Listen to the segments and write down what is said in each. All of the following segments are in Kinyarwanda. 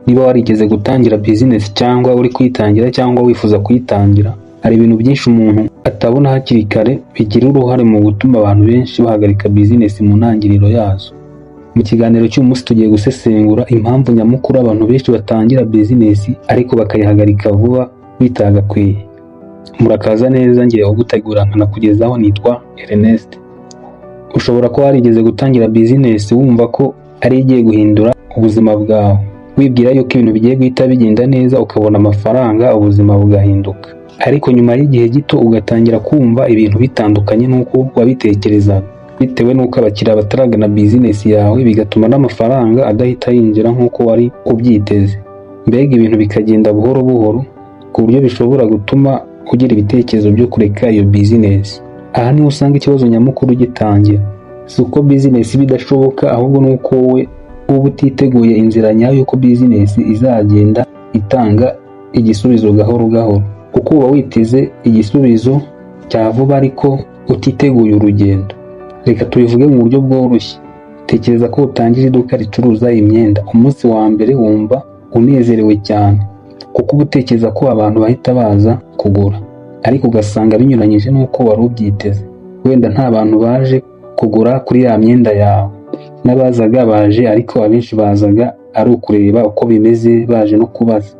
Niba warigeze gutangira business cyangwa uri kuyitangira cyangwa wifuza kuyitangira, hari ibintu byinshi umuntu atabona hakiri kare bigira uruhare mu gutuma abantu benshi bahagarika business mu ntangiriro yazo. Mu kiganiro cy'uyu munsi tugiye gusesengura impamvu nyamukuru abantu benshi batangira business ariko bakayihagarika vuba bitagakwiye. Murakaza neza, ngiye kugutegura nkanakugezaho, nitwa Ernest. Ushobora kuba warigeze gutangira business wumva ko ari igiye guhindura ubuzima bwawe, wibwira yuko ibintu bigiye guhita bigenda neza, ukabona amafaranga, ubuzima bugahinduka. Ariko nyuma y'igihe gito ugatangira kumva ibintu bitandukanye n'uko wabitekerezaga, bitewe n'uko abakiriya bataragana business yawe, bigatuma n'amafaranga adahita yinjira nk'uko wari ubyiteze. Mbega ibintu bikagenda buhoro buhoro ku buryo bishobora gutuma ugira ibitekerezo byo kureka iyo business. Aha niho usanga ikibazo nyamukuru gitangira. Si uko business iba idashoboka, ahubwo ni uko wowe uba utiteguye inzira nyayo y'uko business izagenda itanga igisubizo gahoro gahoro, kuko uba witeze igisubizo cya vuba ariko utiteguye urugendo. Reka tubivuge mu buryo bworoshye. Tekereza ko utangije iduka ricuruza imyenda. Umunsi wa mbere wumva unezerewe cyane, kuko uba utekereza ko abantu bahita baza kugura, ariko ugasanga binyuranyije n'uko wari ubyiteze. Wenda nta bantu baje kugura kuri ya myenda yawe, n'abazaga baje ariko abenshi bazaga ari ukureba uko bimeze, baje no kubaza.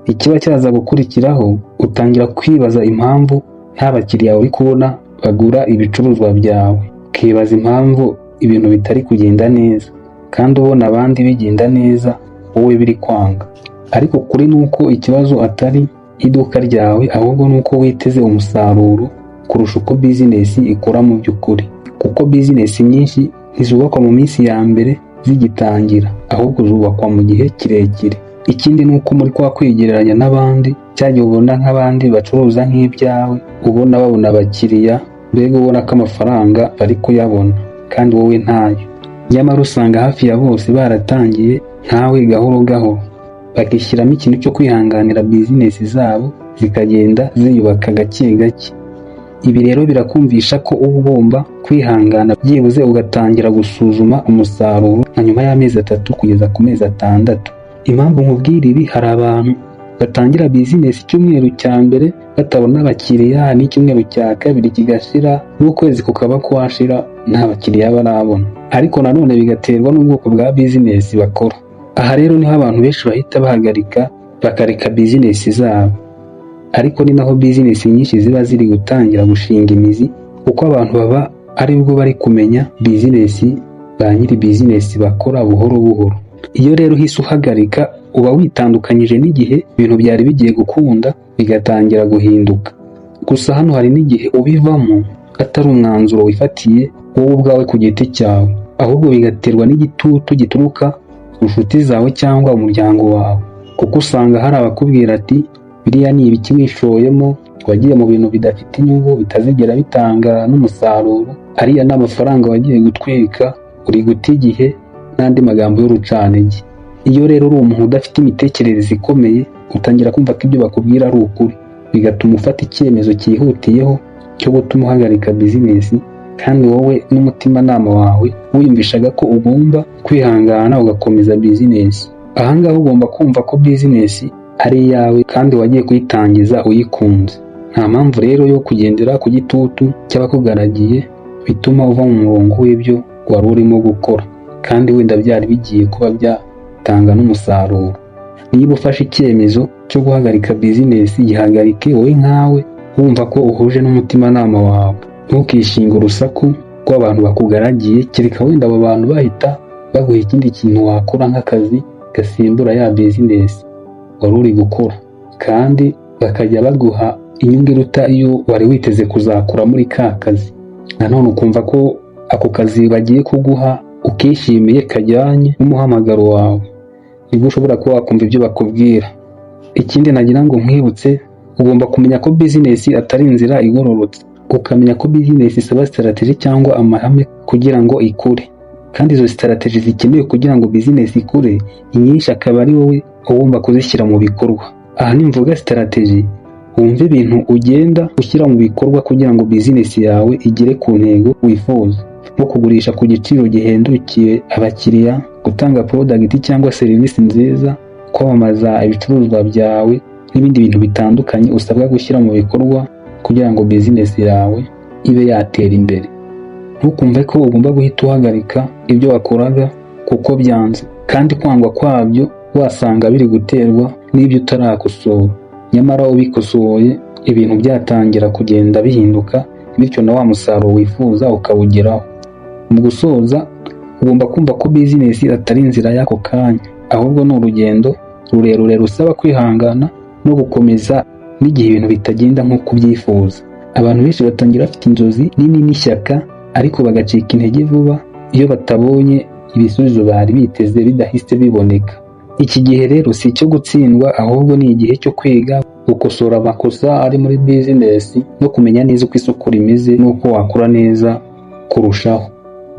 Ikiba cyaza gukurikiraho, utangira kwibaza impamvu nta bakiriya uri kubona bagura ibicuruzwa byawe, ukibaza impamvu ibintu bitari kugenda neza kandi ubona abandi bigenda neza, wowe biri kwanga. Ariko ukuri ni uko ikibazo atari iduka ryawe, ahubwo ni uko witeze umusaruro kurusha uko business ikora mu by'ukuri, kuko business nyinshi ntizubakwa mu minsi ya mbere zigitangira, ahubwo zubakwa mu gihe kirekire. Ikindi ni uko muri kwa kwigereranya n'abandi, cya gihe ubona nk'abandi bacuruza nk'ibyawe, ubona babona abakiriya, mbega ubona ko amafaranga bari kuyabona kandi wowe ntayo. Nyamara usanga hafi ya bose baratangiye nkawe gahoro gahoro, bakishyiramo ikintu cyo kwihanganira, business zabo zikagenda ziyubaka gake gake. Ibi rero birakumvisha ko uba ugomba kwihangana, byibuze ugatangira gusuzuma umusaruro nka nyuma y'amezi 3 kugeza ku mezi 6. Impamvu nkubwira ibi, hari abantu batangira business icyumweru cya mbere batabona abakiriya, n'icyumweru cya kabiri kigashira, n'ukwezi kukaba kwashira nta bakiriya barabona. Ariko nanone bigaterwa n'ubwoko bwa business bakora. Aha rero niho abantu benshi bahita bahagarika, bakareka business zabo. Ariko ni naho business nyinshi ziba ziri gutangira gushinga imizi, kuko abantu baba aribwo bari kumenya business ba nyiri business bakora buhoro buhoro. Iyo rero uhise uhagarika, uba witandukanyije n'igihe ibintu byari bigiye gukunda bigatangira guhinduka. Gusa hano hari n'igihe ubivamo atari umwanzuro wifatiye wowe ubwawe ku giti cyawe, ahubwo bigaterwa n'igitutu gituruka ku nshuti zawe cyangwa umuryango wawe, kuko usanga hari abakubwira ati: "Biriya ni ibiki wishoyemo? Wagiye mu bintu bidafite inyungu, bitazigera bitanga n'umusaruro. Ariya ni amafaranga wagiye gutwika, uri guta igihe", n'andi magambo y'urucantege. Iyo rero uri umuntu udafite imitekerereze ikomeye, utangira kumva ko ibyo bakubwira ari ukuri, bigatuma ufata icyemezo cyihutiyeho cyo gutuma uhagarika business, kandi wowe n'umutimanama wawe wiyumvishaga ko ugomba kwihangana ugakomeza business. Ahangaha ugomba kumva ko business ari iyawe kandi wagiye kuyitangiza uyikunze. Nta mpamvu rero yo kugendera ku gitutu cy'abakugaragiye bituma uva mu murongo w'ibyo wari urimo gukora, kandi wenda byari bigiye kuba byatanga n'umusaruro. Niba ufashe icyemezo cyo guhagarika business, gihagarike wowe nkawe wumva ko uhuje n'umutimanama wawe. Ntukishinge urusaku rw'abantu bakugaragiye, kereka wenda abo bantu bahita baguha ikindi kintu wakora nk'akazi gasimbura ya business wari uri gukora, kandi bakajya baguha inyungu iruta iyo wari witeze kuzakura muri ka kazi. Nanone ukumva ko ako kazi bagiye kuguha ukishimiye, kajyanye n'umuhamagaro wawe, nibwo ushobora kuba wakumva ibyo bakubwira. Ikindi nagira ngo nkwibutse, ugomba kumenya ko business atari inzira igororotse, ukamenya ko business isaba strategy cyangwa amahame kugira ngo ikure, kandi izo strategy zikenewe kugira ngo business ikure, inyinshi akaba ari wowe ugomba kuzishyira mu bikorwa. Aha nimvuga strategy, wumve ibintu ugenda ushyira mu bikorwa kugira ngo business yawe igere ku ntego wifuza, nko kugurisha ku giciro gihendukiye abakiriya, gutanga product cyangwa serivisi nziza, Kwamamaza ibicuruzwa byawe n'ibindi bintu bitandukanye usabwa gushyira mu bikorwa kugira ngo bizinesi yawe ibe yatera imbere. Ntukumve ko ugomba guhita uhagarika ibyo wakoraga kuko byanze, kandi kwangwa kwabyo wasanga biri guterwa n'ibyo utarakosora. Nyamara ubikosoye, ibintu byatangira kugenda bihinduka, bityo na wa musaruro wifuza ukawugeraho. Mu gusoza, ugomba kumva ko bizinesi atari inzira y'ako kanya, ahubwo ni urugendo rurerure rusaba kwihangana no gukomeza n'igihe ibintu bitagenda nk'uko ubyifuza. Abantu benshi batangira bafite inzozi nini n'ishyaka, ariko bagacika intege vuba iyo batabonye ibisubizo bari biteze bidahise biboneka. Iki gihe rero si icyo gutsindwa, ahubwo ni igihe cyo kwiga, gukosora amakosa ari muri bizinesi no kumenya neza uko isoko rimeze n'uko wakora neza kurushaho.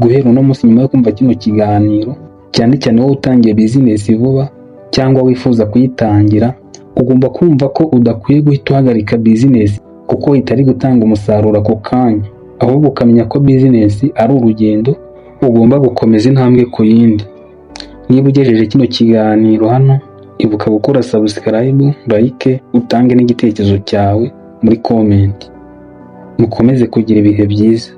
Guhera uno munsi, nyuma yo kumva kino kiganiro, cyane cyane wowe utangiye bizinesi vuba cyangwa wifuza kuyitangira, ugomba kumva ko udakwiye guhita uhagarika bizinesi kuko itari gutanga umusaruro ako kanya, ahubwo ukamenya ko bizinesi ari urugendo ugomba gukomeza intambwe ku yindi. Niba ugejeje kino kiganiro hano, ibuka gukora subscribe, like, utange n'igitekerezo cyawe muri comment. Mukomeze kugira ibihe byiza.